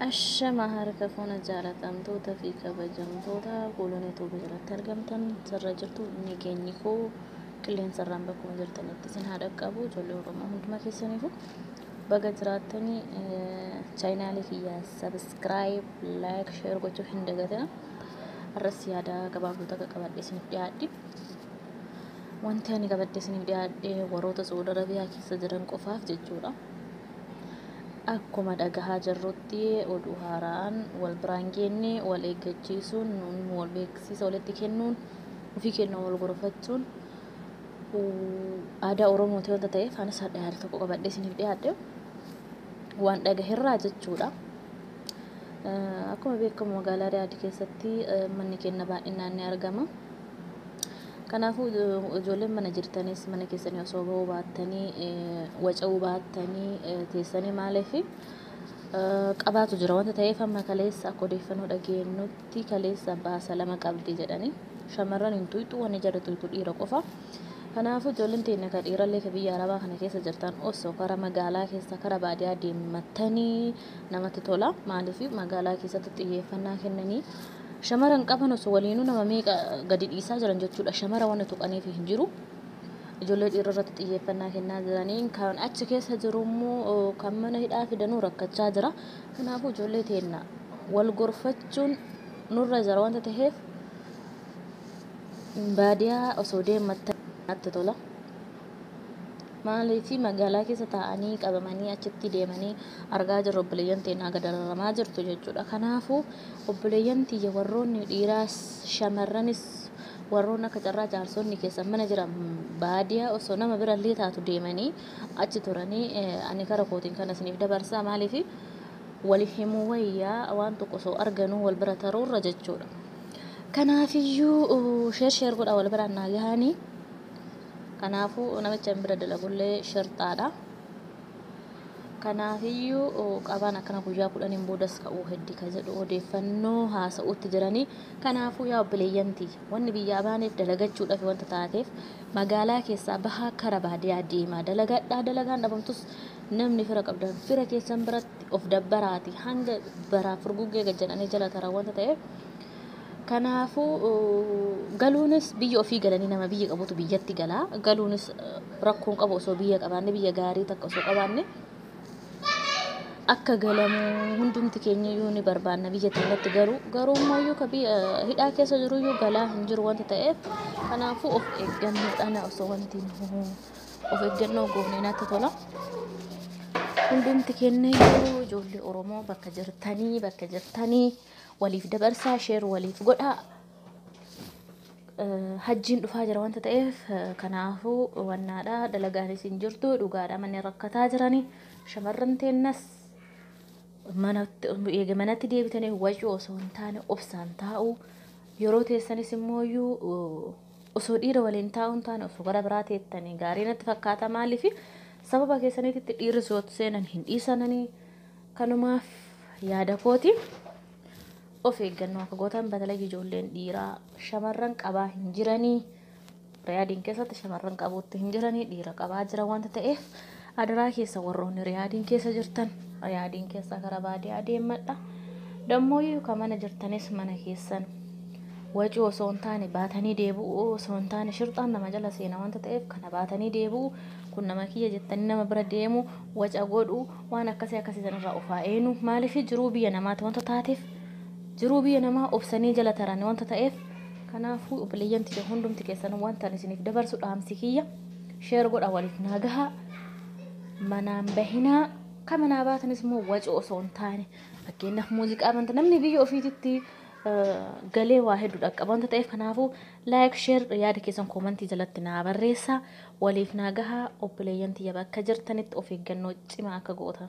Ashama harka fuuna jaalatamtoota fi kabajamtoota goolonni Itoophiyaa jalatti argamtan sirra jirtu nageenyi koo qilleensarraan bakkuma jirtanitti isin haa dhaqqabu. Ijoollee Oromoo hunduma keessaniifu baga jiraattanii. Chaayinaalee kiyya subscribe, like, share gochuu hin dagatina. Har'as yaada gabaabduu takka qabadhee isiniif dhiyaadhe. Wanti ani qabadhee isiniif dhiyaadhe warroota Saudi Arabiyaa keessa jiran qofaaf jechuudha. Akkuma dhagahaa jirrutti oduu haaraan wal biraan geenne wal eeggachiisuun, wal beeksisa walitti kennuun, ofii keenya wal gorfachuun aadaa Oromooti wanta ta'eef, anis har'a yaada tokko qabadhee isiniif dhiyaadhe, waan dhagaherraa jechuudha. Akkuma beekamu magaalaa Riyaad keessatti manni keenya baay'inaan ni argama. Kanaafuu ijoolleen mana jirtanis mana keessanii osoo bahuu baattanii, waca'uu baattanii teessanii, maaliif qabaatu jira wanta ta'eef, amma kaleessa akka odeeffannoo dhageenyutti kaleessa baasa lama qabdi jedhanii, shamarran hin tuyxu, wanni jara tuyxu dhiira qofa. Kanaafuu ijoolleen teenya kan dhiirallee kan biyya Arabaa kana keessa jirtan osoo kara magaalaa keessa kara baadiyyaa deemmatanii namatti tola. Maaliif magaalaa keessatti xiyyeeffannaa kennanii shamaran qaban osoo waliinuu nama meeqa gadi dhiisaa jiran jechuudha. Shamara wanni tuqaniif hin jiru. Ijoollee dhiira irratti xiyyeeffannaa kennaa jiranii, kan achi keessa jiru immoo kan mana hidhaa fidanuu rakkachaa jira. Kanaafuu ijoollee teenna wal gorfachuun nurra jira wanta ta'eef, baadiyaa osoo deemmattan natti tola. Maaliif magaalaa keessa taa'anii qabamanii achitti deemanii argaa jirru, obboleeyyan teennaa gad dararamaa jirtu jechuudha. Kanaafuu obboleeyyan tiyya warroonni dhiiraas shamarranis, warroonni akka carraa jaarsonni keessan mana jiran, baadiyaa osoo nama birallee taatu deemanii achi turanii, ani kara kootiin kana isiniif dabarsaa. Maaliif wal himuu wayyaa waan tokko osoo arganuu wal bira taruurra jechuudha. Kanaafiyyuu share share godha, wal biraan naa gahanii. Kanaafuu namicha hin bira dalagullee shirxaadha. Kanaafiyyuu qabaan akkana guyyaa 10n boodas ka'uu heddi ka jedhu odeeffannoo haasa'uutti jiranii. Kanaafuu yaa obboleeyyan tiyya, wanni biyyaa baaneef dalagachuudhaaf wanta taateef, magaalaa keessaa bahaa kara baadiyaa deemaa dalagadhaa. Dalagaan dhabamtus namni fira qabdan fira keessan biratti of dabbaraati hanga baraaf furguggee gad jedhanii jala taran wanta ta'eef. Kanaafuu galuunis biyya ofii galanii, nama biyya qabutu biyyatti galaa. Galuunis rakkoon qabu, osoo biyya qabaanne, biyya gaarii takka osoo qabaanne akka galamu hundumti keenya iyyuu ni barbaanna biyya keenyatti garuu. Garuu immoo ka biyya hidhaa keessa jiru iyyuu galaa hin jiru wanta ta'eef, kanaafuu of eeggannoodhaan osoo wanti of eeggannoo goone natti tola. Hundumti keenya iyyuu ijoollee Oromoo bakka jirtanii bakka jirtanii waliif dabarsaa, share waliif godhaa. Hajjiin dhufaa jira wanta ta'eef, kanaafuu wannaadha, dalagaanis hin jirtu, dhugaadha, manni rakkataa jiranii. Shamarran teennas manatti eega manatti deebitanii wacuu osoo hin taane obsaan taa'uu, yeroo teessanis immoo osoo dhiira waliin taa'uu hin taane osoo gara biraa teettanii gaarii natti fakkaata. Maaliif sababa keessaniitti dhiirri sootu seenan hin dhiisananii. Kanumaaf yaada kooti. Of eeggannoo akka gootan batalay ijoolleen dhiiraa shamarran qabaa hin jiranii. Riyaadiin keessatti shamarran qabuutti hin jiranii, dhiira qabaa jira wanta ta'eef, adaraa keessa warroonni Riyaadiin keessa jirtan Riyaadiin keessa kara baadiyaa deemadha. Dammoo kan mana jirtanis mana keessan wacuu osoo hin taane baatanii deebi'uu osoo hin taane, shirxaan nama jala seena wanta ta'eef, kana baatanii deebi'uu, kun nama kiyya jettanii nama bira deemu, waca godhuu, waan akkasii akkasii sanirraa ofaa eenu. Maaliif jiruu biyya namaati wanta taateef, jiruu biyya namaa obsanii jala taran wanta ta'eef. Kanaafuu obboleeyyan tiyya hundumti keessan wanta ani isiniif dabarsu dhaamsi kiyya share godha, waliif naa gahaa. Manaan bahinaa, kan manaa baatanis immoo wacuu osoo hin taane, fakkeenyaaf muuziqaa banta, namni biyya ofiititti galee waa hedduu dhaqqaba wanta ta'eef. Kanaafuu like, share, yaada keessan koomantii jalatti naa barreessaa, waliif naa gahaa. Obboleeyyan tiyya bakka jirtanitti of eeggannoo cimaa akka gootan.